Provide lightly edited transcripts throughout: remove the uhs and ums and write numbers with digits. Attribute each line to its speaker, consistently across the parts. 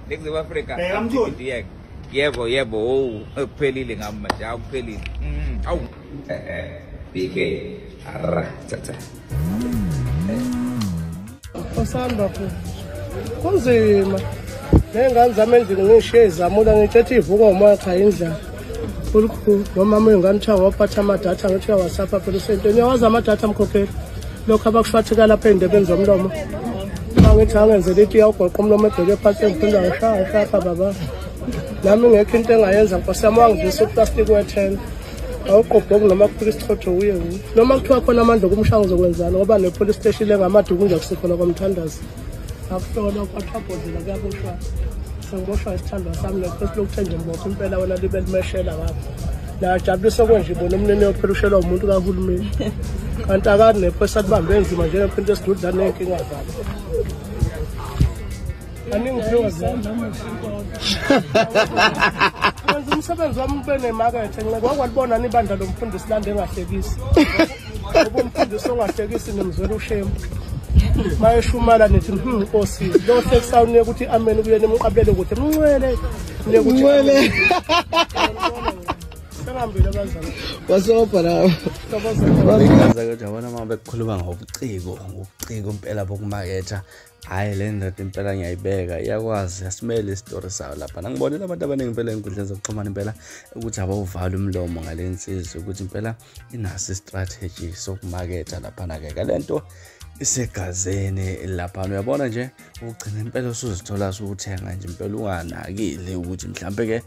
Speaker 1: Ningizimu Afrika. Yebo yebo, oh kuphelile ngami manje, awuphelile. Awu. BK. Arra tata.
Speaker 2: Osamba ku. Kunzima. Nengane zami endlini ngishiye izamula ngitshethi ivuka umoya cha indlala. Olukhulu nomama uyingane kuthiwa waphatha amadatha ngithi uyaWhatsApp phela usentweni. Uyawazi amadatha mkhokheli. Lokho abakushwatheka lapha ey'ndebeni zomlomo. Angithi angenzela iti iyawugoqa umlomo ebheke phansi engiphinda ngishaya shapha baba. Nami ngekho into engayenza nkosi yami wangidlisa uplastic we-10. Awuqobhoki noma kufika isichotho uye kuye. Noma kuthiwa khona amandla okumshaya ngizokwenzani ngoba ne-police station engamaduku nje akusikhona kwamthandazi. Akuhlolwa kwathiwa bhodlela kuyaboshwa. Sengiboshwa isithandwa sami nephosi lokuthe nje ngibopha impela wena libe limeshela ngapha. Najabulisa konje ibona umnini yophela ushelwa umuntu kahulumeni. Kanti akani nephosi alibambe enzima njengempinto esidudla ney'nkinga zabo. Aningiphiwe wenza umsebenzi wami ube nemakethe nceke wakwalibona ibandla lomfundisi lande engahlekisi. Ngoba umfundisi ongahlekisi nimzwela ushemu. Mayeshumala nithi Nkosi lo hlekisayo unike ukuthi amen kuye nimqabulele ukuthi mncwele nike ukuthi
Speaker 3: Mncwele.
Speaker 2: Sengihambile abazali.
Speaker 3: Wasobha lawo.
Speaker 2: Thokoza.
Speaker 4: Ukuthi yabona uma bekukhuluma ngobuciko, ngobuciko impela bokumaketha. Hhayi le ndoda impela ngiyayibeka, iyakwazi asimele isitori sayo lapha. Nangibonela abantu abaningi impela ey'nkundleni zokuxhumana impela ukuthi abawuvali umlomo ngale nsizwa ukuthi impela inaso i-strategy sokumaketha laphana-ke. Ke le nto isegazini laphana, uyabona nje ugcina impela usuzithola usuthenga nje impela unganakile ukuthi mhlampe-ke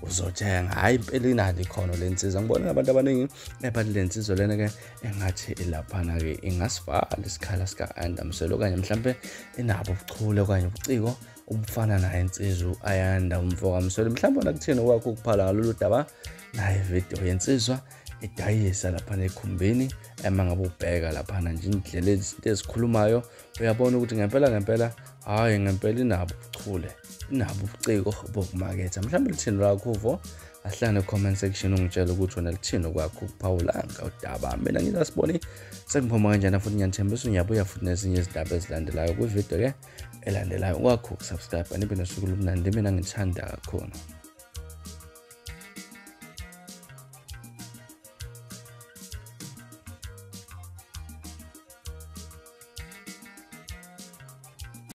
Speaker 4: uzothenga. Hhayi impela inalo ikhono le nsizwa. Ngibona abantu abaningi ebathi le nsizwa lena-ke engathi laphana-ke ingasivala isikhala sika-Ayanda Msweli okanye mhlampe inabo ubuchule okanye ubuciko obufana naye insizwa u-Ayanda umfo kaMsweli. Mhlawumbe wena kuthini okwakho ukuphala ngalolu daba? Nayo ividiyo yensizwa idayisa laphana ekhumbini, ema ngabe ubheka laphana nje indlela izinto ezikhulumayo uyabona ukuthi ngempela ngempela hhayi ngempela inabo ubuchule, inabo ubuciko bokumaketha. Mhlawumbe lithini lwakho uvo? Ahlane comment section ungitshele ukuthi wena lithini okwakho ukuphawula ngodaba. Mina nginasiboni sengiphuma kanjena futhi ngiyanithembisa ngiyabuya futhi nezinye izindaba ezilandelayo kwividiyo ke elandelayo. Kwakho ukusubscribe, nibe nosuku olumnandi. Mina ngithanda kakhulu.